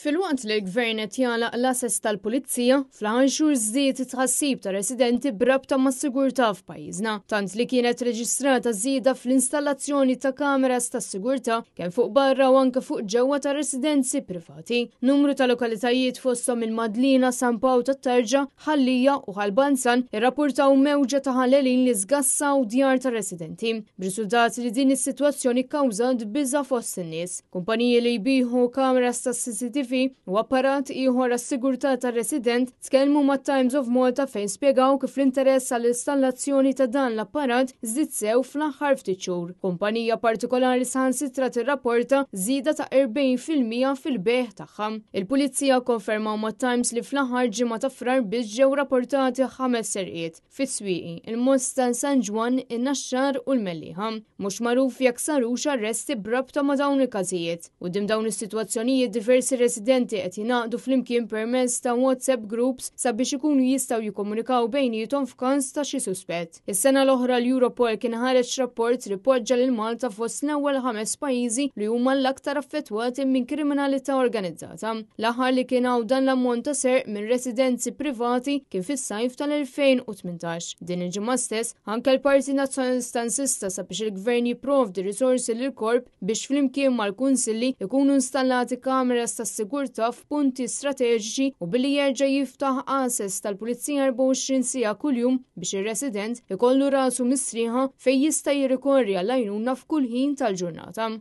Filwaqt li l-Gvern qed jagħlaq l-għases tal-Pulizija, fl-aħħar xhur żdied it-tħassib ta' residenti b'rabta mas-sigurtà f'pajjiżna, tant li kienet reġistrata żieda fl-installazzjoni ta' kameras tas-sigurtà kemm fuq barra u anke fuq ġewwa ta' residenzi privati. Numru ta' lokalitajiet fosthom il-Madliena, San Pawl tat-Tarġa, Ħal Lija u Ħal Balzan irrappurtaw mewġa ta' ħallelin li żgassaw djar ta' residenti, b'riżultat li din is-sitwazzjoni kkawżat biża' fost in-nies. Kumpaniji li jbigħu kameras tas-CCTV u apparat ieħor għas-sigurtà tar-resident tkellmu mat-Times of Malta fejn spjegaw kif l-interess għall-installazzjoni ta' dan l-apparat żdied sew fl-aħħar ftit xhur. Kumpanija partikolari saħansitra tirrapporta żieda ta' 40% fil-bejgħ tagħha. Il-Pulizija kkonfermaw mat-Times li fl-aħħar ġimgħa ta' Frar biss ġew rapportati ħames serqiet, fis-Swieqi, il-Mosta, San Ġwann, in-Naxxar u l-Mellieħa. Mhux magħruf jekk sarux arresti b'rabta ma' dawn il-każijiet. Quddiem dawn is-sitwazzjonijiet diversi residenti qed jingħaqdu flimkien permezz ta' WhatsApp groups sabiex ikunu jistgħu jikkomunikaw bejniethom f'każ ta' xi suspett. Is-sena l-oħra l-Europol kien ħareġ rapport li poġġa lil Malta fost l-ewwel ħames pajjiżi li huma l-aktar affettwati minn kriminalità organizzata. L-aħħar li kien hawn dan l-ammont ta' serq minn residenzi privati kien fis-sajf tal-2018. Din il-ġimgħa stess, anke l-Partit Nazzjonalista insista sabiex il-Gvern jipprovdi risorsi lill-Korp biex flimkien mal-kunsilli jkunu installati kameras tas-sigurtà f'punti strateġiċi u billi jerġa' jiftaħ għases tal-Pulizija 24 siegħa kuljum biex ir-resident ikollu rasu mistrieħa fejn jista' jirrikorri għall-għajnuna f'kull ħin tal-ġurnata.